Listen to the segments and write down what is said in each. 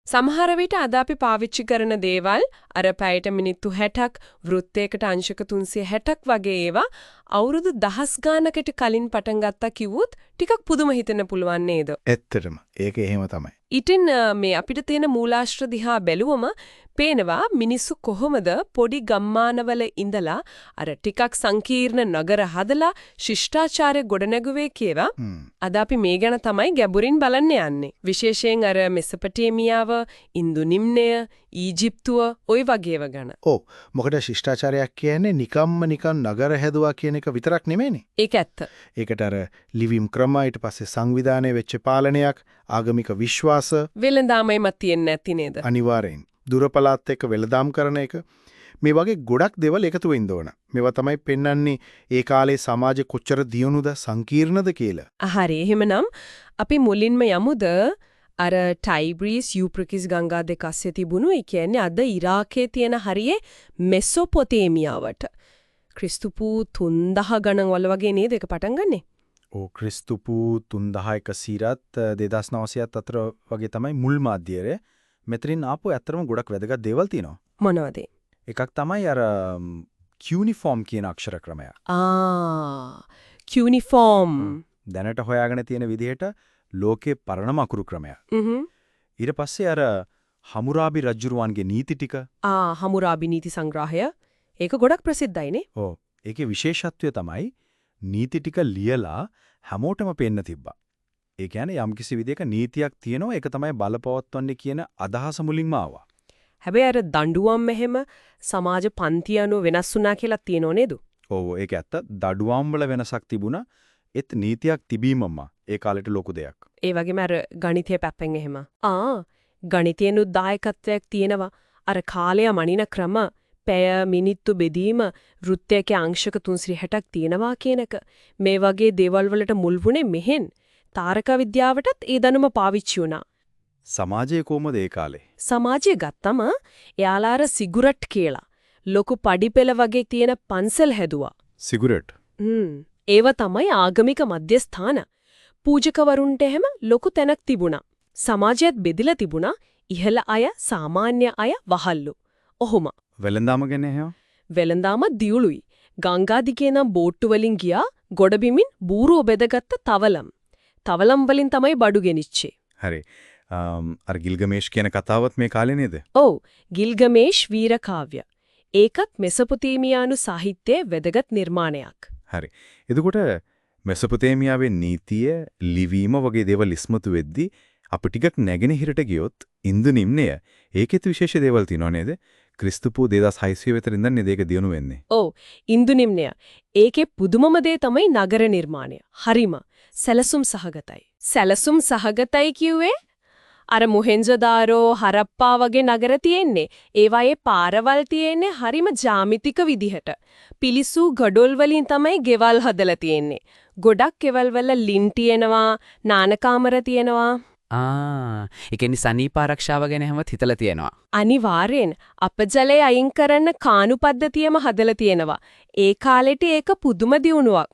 සමහර විට අද අපි පාවිච්චි කරන දේවල් අර පැයට මිනිත්තු 60ක් වෘත්තයකට අංශක 360ක් වගේ ඒවා අවුරුදු දහස් ගානකට කලින් පටන් ගත්තා කිව්වොත් ටිකක් පුදුම හිතෙන්න පුළුවන් නේද? ඇත්තටම ඒක එහෙම තමයි. ඉතින් මේ අපිට තියෙන මූලාශ්‍ර දිහා බැලුවම පේනවා මිනිස්සු කොහොමද පොඩි ගම්මානවල ඉඳලා අර ටිකක් සංකීර්ණ නගර හදලා ශිෂ්ටාචාරය ගොඩනැගුවේ කියලා. අද අපි මේ ගැන තමයි ගැඹුරින් බලන්න යන්නේ. විශේෂයෙන් අර මෙසොපොටේමියාව, ඉන්දු නිම්නය, ඊජිප්තුව ඔය වගේ ඒවා ගැන. ඔව්. මොකද ශිෂ්ටාචාරයක් කියන්නේ නිකම්ම නිකන් නගර හැදුවා කියන එක විතරක් නෙමෙයිනේ. ඒක ඇත්ත. ඒකට අර ලිවීම් ක්‍රම, ඊට පස්සේ සංවිධානය වෙච්ච පාලනයක්, ආගමික විශ්වාස, වෙළඳාමෙම තියෙන්නේ නැති නේද? අනිවාර්යෙන්. දුර පළාත් එක්ක වෙළඳාම් කරන එක, මේ වගේ ගොඩක් දේවල් එකතු වෙන්න ඕන. මේවා තමයි පෙන්වන්නේ ඒ කාලේ සමාජෙ කොච්චර දියුණුද සංකීර්ණද කියලා. හරි, එහෙමනම් අපි මුලින්ම යමුද අර ටයිබ්‍රීස් යුප්‍රකිස් ගංගා දෙක අස්සේ තිබුණු, ඒ කියන්නේ අද ඉරාකයේ තියෙන හරියේ මෙසොපොතේමියාවට. ක්‍රිස්තු පූ 3000 ගණන් වල වගේ නේද ඒක පටන් ගන්නෙ? ඔව්, ක්‍රිස්තු පූ 3100ත් 2900ත් අතර වගේ තමයි මුල් මාධ්‍යය. මෙතනින් ආපු ඇත්තටම ගොඩක් වැදගත් දේවල් තියෙනවා. මොනවද? එකක් තමයි අර කියුනිෆෝම් කියන අක්ෂර ක්‍රමය. ආ, කියුනිෆෝම්. දැනට හොයාගෙන තියෙන විදිහට ලෝකේ පරණම අකුරු ක්‍රමය. ඊට පස්සේ අර හමුරාබි රජුරුවන්ගේ නීති ටික. ආ, හමුරාබි නීති සංග්‍රහය. ඒක ගොඩක් ප්‍රසිද්ධයිනේ. ඔව්. ඒකේ විශේෂත්වය තමයි නීති ටික ලියලා හැමෝටම පේන්න තිබ්බා. ඒ කියන්නේ යම්කිසි විදියක නීතියක් තියෙනවා, ඒක තමයි බලපවත්වන්නේ කියන අදහස මුලින්ම ආවා. හැබැයි අර දඬුවම් මෙහෙම සමාජ පන්ති අනුව වෙනස් වුණා කියලා තියෙනව නේද? ඔව්, ඒක ඇත්ත. දඩුවම් වල වෙනසක් තිබුණා. ඒත් නීතියක් තිබීමම ඒ කාලේට ලොකු දෙයක්. ඒ වගේම අර ගණිතය පැත්තෙන් එහෙම. ආ, ගණිතයෙන්ුත් දායකත්වයක් තියෙනවා. අර කාලය මනින ක්‍රම, පැය මිනිත්තු බෙදීම, වෘත්තයක අංශක 360ක් තියෙනවා කියන එක. මේ වගේ දේවල් වලට මුල් වුණේ මෙහෙන්. තාරක විද්‍යාවටත් ඒ දැනුම පාවිච්චි වුණා. සමාජය කොහොමද ඒ කාලේ? සමාජය ගත්තම එයාලා අර සිගුරට් කියලා ලොකු පඩිපෙළ වගේ තියෙන පන්සල් හැදුවා. සිගුරට්. ඒව තමයි ආගමික මධ්‍යස්ථාන. පූජකවරුන්ට එහෙම ලොකු තැනක් තිබුණා. සමාජයත් බෙදිලා තිබුණා. ඉහළ අය, සාමාන්‍ය අය, වහල්ලු. ඔහොම. වෙළඳාම ගැන එහෙම? වෙළඳාම දියුළුයි. ගංගා දිගේ නම් බෝට්ටු වලින් ගියා ගොඩබිමින් බූරුව බෙදගත්ත තවලම්. තවලම් වලින් තමයි බඩු ගෙනිච්චේ. හරි. අර ගිල්ගමේෂ් කියන කතාවත් මේ කාලේ නේද? ඔව්, ගිල්ගමේෂ් වීර කාව්‍ය. ඒකත් මෙසොපොතේමියානු සාහිත්‍යයේ වැදගත් නිර්මාණයක්. හරි. එතකොට මෙසොපොතේමියාවේ නීතිය, ලිවීම වගේ දේවල් ඉස්මතු වෙද්දී අපි ටිකක් නැගෙනහිරට ගියොත් ඉන්දු නිම්නය, ඒකෙත් විශේෂ දේවල් තියෙනව නේද? ක්‍රිස්තු පූ 2600 විතර ඉඳන් නේද ඒක දියුණු වෙන්නේ? ඔව්, ඉන්දු නිම්නය. ඒකේ පුදුමම දේ තමයි නගර නිර්මාණය. හරිම සැලසුම් සහගතයි. සැලසුම් සහගතයි කිව්වේ අර මොහෙන්ජදාරෝ, හරප්පා වගේ නගර තියෙන්නේ. ඒවායේ පාරවල් තියෙන්නේ හරිම ජ්‍යාමිතික විදිහට. පිලිසු ගඩොල් වලින් තමයි ගෙවල් හදලා තියෙන්නේ. ගොඩක් ගෙවල් වල ලින් තියෙනවා, නාන කාමර තියෙනවා. ආ, ඒ කියන්නේ සනීප ආරක්ෂාව ගැන හැමත් හිතලා තියෙනවා. අනිවාර්යෙන් අපජලය අයින් කරන්න කානු පද්ධතියම හදලා තියෙනවා. ඒ කාලෙට ඒක පුදුම දියුණුවක්.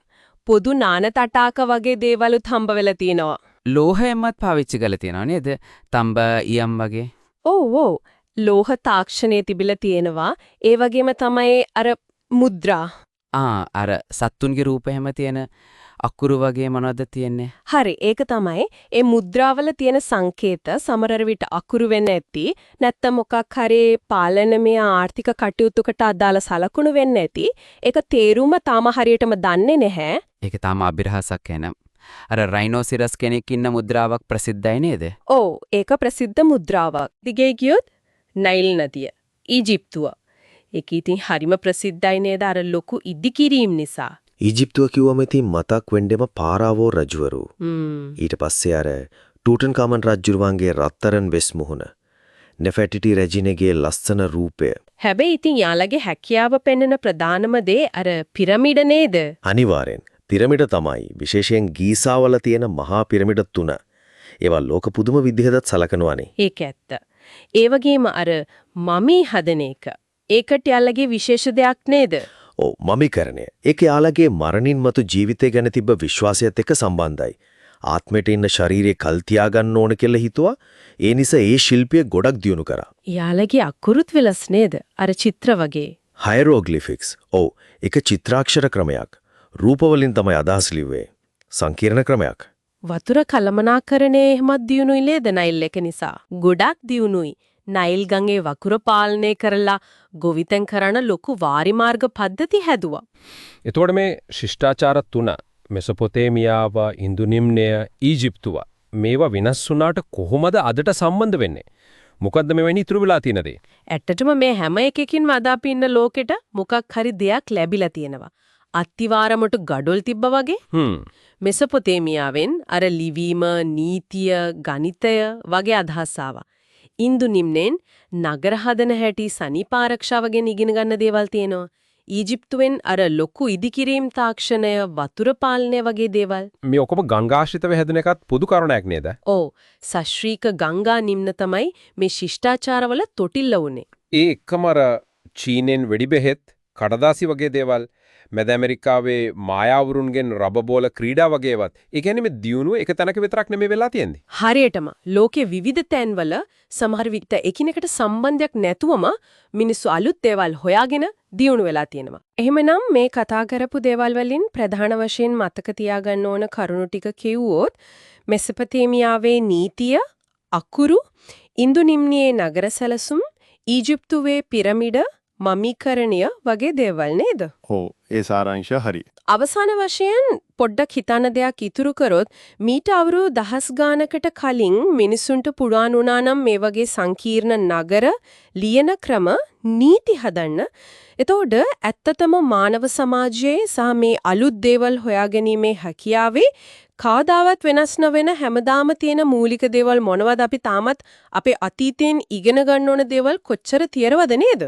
පොදු නාන තටාක වගේ දේවලුත් හම්බ වෙලා තියෙනවා. ලෝහයමත් පාවිච්චි කරලා තියෙනවා නේද? තඹ, ඉයම් වගේ. ඔව් ඔව්. ලෝහ තාක්ෂණය තිබිලා තියෙනවා. ඒ වගේම තමයි අර මුද්‍රා. ආ, අර සත්තුන්ගේ රූප හැම තියෙන අකුරු වගේ මොනවද තියෙන්නේ? හරි, ඒක තමයි ඒ මුද්‍රාවල තියෙන සංකේත සමහර විට අකුරු වෙන්න ඇති, නැත්තම් මොකක් හරි පාලනමය ආර්ථික කටයුතුකට අදාළ සලකුණු වෙන්න ඇති. ඒක තේරුම තාම හරියටම දන්නේ නැහැ. ඒක තාම අභිරහසක් එන. අර රයිනෝසිරස් කෙනෙක් ඉන්න මුද්‍රාවක් ප්‍රසිද්ධයි නේද? ඔව්, ඒක ප්‍රසිද්ධ මුද්‍රාවක්. දිගේ ගියොත් නයිල් නදිය, ඊජිප්තුව. ඒක ඉතින් හරිම ප්‍රසිද්ධයි නේද අර ලොකු ඉදිකිරීම් නිසා. ඊජිප්තුව කිව්වම ඉතින් මතක් වෙන්නෙම පාරාවෝ රජවරු. ඊට පස්සේ අර ටූටන්කාමන් රජුරුවන්ගේ රත්තරන් වෙස් මුහුණ, නෙෆර්ටිටි රැජිනගේ ලස්සන රූපය. හැබැයි ඉතින් යාළගේ හැකියාව පෙන්වන ප්‍රධානම දේ අර පිරමීඩ නේද? අනිවාර්යෙන් පිරමිඩ තමයි, විශේෂයෙන් ගීසාවල තියෙන මහා පිරමිඩ තුන. ඒවා ලෝක පුදුම විදිහටත් සලකනවානේ. ඒක ඇත්ත. ඒ වගේම අර මමි හදන එක. ඒකට යාළගේ විශේෂ දෙයක් නේද? ඔව්, මමිකරණය. ඒක යාළගේ මරණින් මතු ජීවිතය ගැන තිබ්බ විශ්වාසයත් එක්ක සම්බන්ධයි. ආත්මෙට ඉන්න ශරීරය කල් තියාගන්න ඕන කියලා හිතුවා. ඒ නිසා ඒ ශිල්පිය ගොඩක් දියුණු කරා. යාලගේ අකුරුත් වෙනස් නේද? අර චිත්‍ර වගේ. හයරෝග්ලිෆික්ස්. ඔව්, ඒක චිත්‍රාක්ෂර ක්‍රමයක්. රූප වලින් තමයි අදහස් ලිව්වේ. සංකීර්ණ ක්‍රමයක්. වතුර කළමනාකරණයේ එහෙමත් දියුණුයි නේද නයිල් එක නිසා? ගොඩක් දියුණුයි. නයිල් ගඟේ වතුර පාලනය කරලා ගොවිතැන් කරන ලොකු වාරි මාර්ග පද්ධති හැදුවා. එතකොට මේ ශිෂ්ටාචාර තුන මෙසොපොතේමියාව, ඉන්දු නිම්නය, ඊජිප්තුව මේවා වෙනස් වුණාට කොහොමද අදට සම්බන්ධ වෙන්නේ? මොකද්ද මෙවැනි ඉතුරු වෙලා තියෙන දේ? ඇත්තටම මේ හැම එකකින්ම අද අපි ඉන්න ලෝකෙට මොකක් හරි දෙයක් ලැබිලා තියෙනවා. අත්තිවාරමට ගඩොල් තිබ්බා වගේ. මෙසොපොතේමියාවෙන් අර ලිවීම, නීතිය, ගණිතය වගේ අදහස් ආවා. ඉන්දු නිම්නෙන් නගර හදන හැටි, සනීප ආරක්ෂාව ගැන ඉගෙන ගන්න දේවල් තියෙනවා. ඊජිප්තුවෙන් අර ලොකු ඉදිකිරීම් තාක්ෂණය, වතුර පාලනය වගේ දේවල්. මේ ඔක්කොම ගංගාශ්‍රිතව හැදෙන එකත් පොදු කරුණක් නේද? ඔව්, සශ්‍රීක ගංගා නිම්න තමයි මේ ශිෂ්ටාචාරවල තොටිල්ල වුනේ. ඒ එක්කම අර චීනෙන් වෙඩි බෙහෙත්, කඩදාසි වගේ දේවල්, මැද ඇමරිකාවේ මායාවරුන්ගෙන් රබ බෝල ක්‍රීඩා වගේ ඒවත්. ඒ කියන්නේ මේ දියුණුව එක තැනක විතරක් නෙමෙයි වෙලා තියෙන්නේ. හරියටම ලෝකේ විවිධ තැන්වල සමහර විට එකිනෙකට සම්බන්ධයක් නැතුවම මිනිස්සු අලුත් දේවල් හොයාගෙන දියුණු වෙලා තියෙනවා. එහෙමනම් මේ කතා කරපු දේවල් වලින් ප්‍රධාන වශයෙන් මතක තියාගන්න ඕන කරුණු ටික කිව්වොත් මෙසොපොතේමියාවේ නීතිය, අකුරු, ඉන්දු නිම්නයේ නගර සැලසුම්, ඊජිප්තුවේ පිරමිඩ, මමීකරණය වගේ දේවල් නේද? ඔව්, ඒ සාරාංශය හරි. අවසාන වශයෙන් පොඩ්ඩක් හිතන්න දෙයක් ඉතුරු කරොත් මීට අවුරුදු දහස් ගානකට කලින් මිනිසුන්ට පුළුවන් වුණා නම් මේ වගේ සංකීර්ණ නගර ලියන ක්‍රම නීති හදන්න. එතකොට ඇත්තටම මානව සමාජයේ සහ මේ අලුත් දේවල් හොයාගැනීමේ හැකියාවේ කවදාවත් වෙනස් නොවන හැමදාම තියෙන මූලික දේවල් මොනවද අපි තාමත් අපේ අතීතයෙන් ඉගෙන ගන්න ඕන දේවල් කොච්චර තියෙනවද නේද?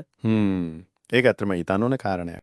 ඒක ඇත්තටම හිතන්න ඕන කාරණයක්.